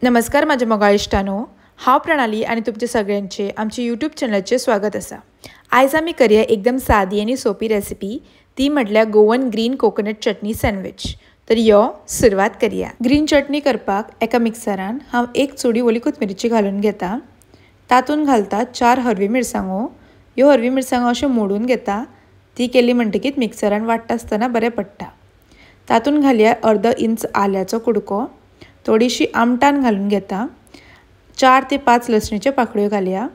नमस्कार माझ्या मोगाळ इश्टानो, हांव प्रणाली आनी तुमचे सगळ्यांचे आमचे यूट्यूब चॅनलाचेर स्वागत आसा। आयज आमी करया एकदम सादी आनी सोपी रेसिपी, ती म्हटल्यार Goan green coconut chutney sandwich. तर यो सुरवात करया। ग्रीन चटणी करपाक एका मिक्सरान हांव एक चुडी ओली कोथमिरीची घालून घेता। तातूंत घालता 4 हरवी मिरसांगो। ह्यो हरवी मिरसांगो अश्यो मोडून घेता, ती केली म्हणटकीच मिक्सरान वांट्टा आसतना बरें पडटा। तातूंत घालया अर्दो इंच आल्याचो कुडको, थोडीशी आमटान घालून घेता, 4 ते 5 लसणीच्यो पाकळ्यो घालया।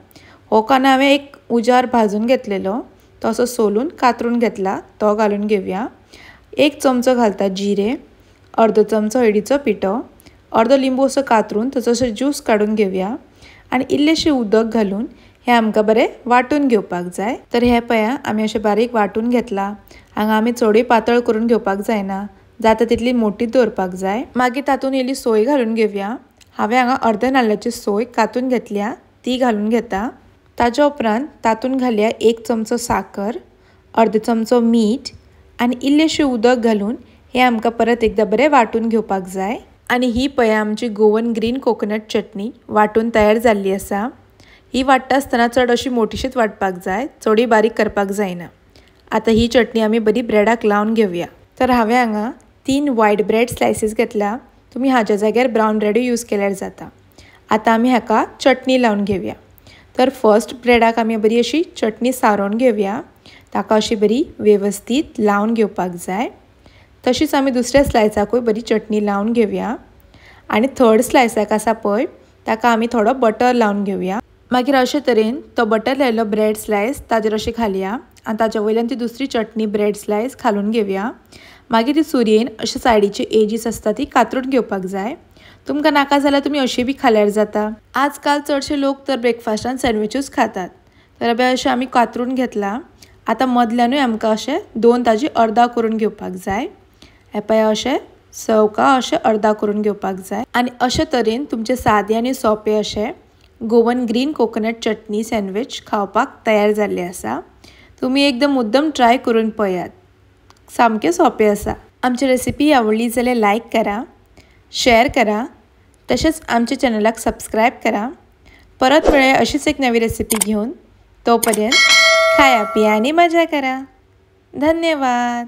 हो कांदो हांवें एक उजार भाजून घेतलेलो, तो असो सोलून कातरून घेतला, तो घालून घेवया। 1 चमचो घालता जिरे, अर्दो चमचो हळदीचो पिठो, अर्दो लिंबू असो कातरून ताचो असो ज्यूस काडून घेवया आनी इल्लेशें उदक घालून हें आमकां बरें वांटून घेवपाक जाय। तर हें पळया आमी अशें बारीक वांटून घेतला। हांगा आमी चडूय पातळ करून घेवपाक जायना, जाता तितली मोटीच दवरपाक जाय। मागीर तातूंत इल्ली सोय घालून घेवया। हांवें हांगा अर्द नाल्लाची सोय कातून घेतल्या, ती घालून घेता। ताज्या उपरांत तातूंत घालया 1 चमचो साकर, अर्द चमचो मीठ आनी इल्लेशें उदक घालून हें आमकां परत एकदां बरें वांटून घेवपाक जाय। आनी ही पळया आमची गोवन ग्रीन कोकोनट चटणी वांटून तयार जाल्ली आसा। ही वांट्टा आसतना चड अशी मोटीशीच वांटपाक जाय, चडूय बारीक करपाक जायना। आतां ही चटणी आमी बरी ब्रेडाक लावन घेवया। तर हांवें हांगा 3 व्हायट ब्रेड स्लायसीस घेतल्या, तुमी हाज्या जाग्यार ब्रावन ब्रेडूय यूज केल्यार जाता। आतां आमी हाका चटणी लावन घेवया। तर फर्स्ट ब्रेडाक आमी बरी अशी चटणी सारोवन घेवया, ताका अशी बरी वेवस्थीत लावन घेवपाक जाय। तशीच आमी दुसऱ्या स्लायसाकूय बरी चटणी लावन घेवया आनी थर्ड स्लायसाक आसा पळय ताका आमी थोडो बटर लावन घेवया। मागीर अशे तरेन तो बटर लायलो ब्रेड स्लायस ताजेर अशें घालया आनी ताज्या वयल्यान ती दुसरी चटणी ब्रेड स्लायस घालून घेवया। मागीर ती सुरयेन अशे सायडीची एजीस आसता ती कातरून घेवपाक जाय। तुमकां नाका जाल्यार तुमी अशी बी खाल्यार जाता। आजकाल चडशे लोक तर ब्रेकफास्टान सँडविचूच खातात। तर अशें आमी कातरून घेतला। आतां मदल्यानूय आमकां अशें 2 ताजी अर्दा करून घेवपाक जाय। हें पळय अशें सवका अशें अर्दा करून घेवपाक जाय। आनी अशे तरेन तुमचे सादे आनी सोंपे अशें Goan green coconut chutney sandwich खावपाक तयार जाल्लें आसा। तुमी एकदम मुद्दम ट्राय करून पळयात, सामकें सोंपें आसा। आमची रेसिपी आवडली जाल्यार लायक करा, शेअर करा, तशेंच आमच्या चॅनलाक सबस्क्रायब करा। परत मेळया अशीच एक नवी रेसिपी घेवन, तो पर्यंत खाया पिया आनी मजा करा। धन्यवाद।